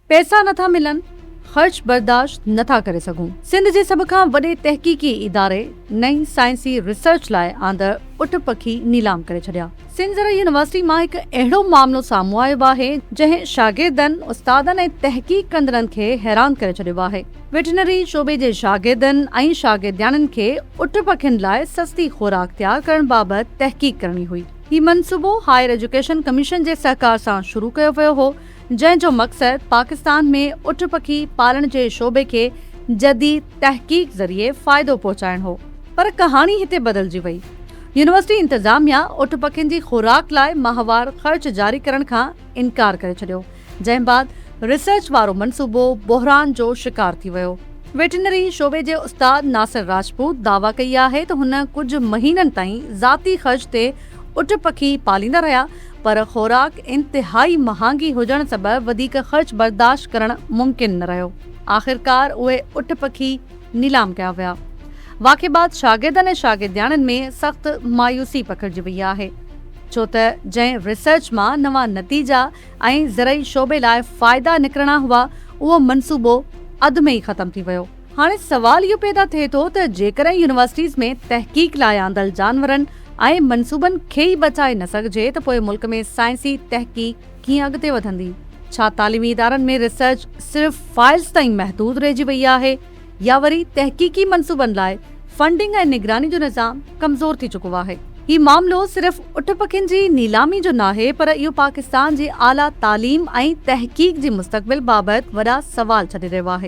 پئسا نٿا ملن، خرچ برداشت نٿا ڪري سگهون. سنڌ جي سڀ کان وڏي تحقيقي اداري نئين سائنسي ريسرچ لاء آندڙ اٺ پکي نيلام ڪري ڇڏيا. سنڌ زرعي يونيورسٽي مان هڪ اهڙو معاملو سامهون آيو آهي، جنهن شاگردن، استادن ۽ تحقيق ڪندڙن کي حيران ڪري ڇڏيو آهي. ويٽرنري شعبي جي شاگردن ۽ شاگردياڻين کي اٺ پکين لاء سستي خوراڪ تيار ڪرڻ بابت تحقيق ڪرڻي هئي. هي منصوبو هائير ايجوڪيشن ڪميشن جي سهڪار سان شروع ڪيو ويو هو، جنهن جو مقصد پاڪستان ۾ اٺ پکي پالڻ جي شعبي کي جديد تحقيق ذريعي فائدو پهچائڻ هو. پر ڪهاڻي هتي بدلجي وئي. يونيورسٽي انتظاميا اٺ پکين جي خوراڪ لاء ماهوار خرچ جاري ڪرڻ کان انڪار ڪري ڇڏيو، جنهن بعد ريسرچ وارو منصوبو بحران جو شڪار ٿي ويو. ويٽرنري شعبي جي استاد ناصر راجپوت دعويٰ ڪئي آهي ته هن ڪجهه مهينن تائين ذاتي خرچ تي اٺ پکي پاليندا رهيا پر خوراڪ انتهائي مهانگي هجڻ سبب وڌيڪ خرچ برداشت ڪرڻ ممڪن نه رهيو. آخرڪار اهي اٺ پکي نيلام ڪيا ويا. واقعي بعد شاگردن ۽ شاگردياڻين ۾ سخت مايوسي پکڙجي وئي آهي، ڇو ته جنهن ريسرچ مان نوان نتيجا ۽ زرعي شعبي لاء فائدا نڪرڻا هئا، اهو منصوبو اڌ ۾ ئي ختم ٿي ويو. هاڻي سوال اهو پيدا ٿئي ٿو ته جيڪڏهن يونيورسٽيز ۾ تحقيق لاء آندل جانورن ۽ منصوبن کي ئي بچائي نه سگهجي ته پوء ملڪ ۾ سائنسي تحقيق ڪيئن اڳتي وڌندي؟ ڇا تعليمي ادارن ۾ ريسرچ صرف فائلز تائين محدود رهجي وئي آهي يا وري تحقيقي منصوبن لاء فنڊنگ ۽ نگراني جو نظام ڪمزور ٿي چڪو آهي؟ هي معاملو صرف اٺ پکين جي نيلامي جو ناهي پر اهو پاڪستان جي اعليٰ تعليم ۽ تحقيق جي مستقبل بابت وڏا سوال ڇڏي رهيو آهي.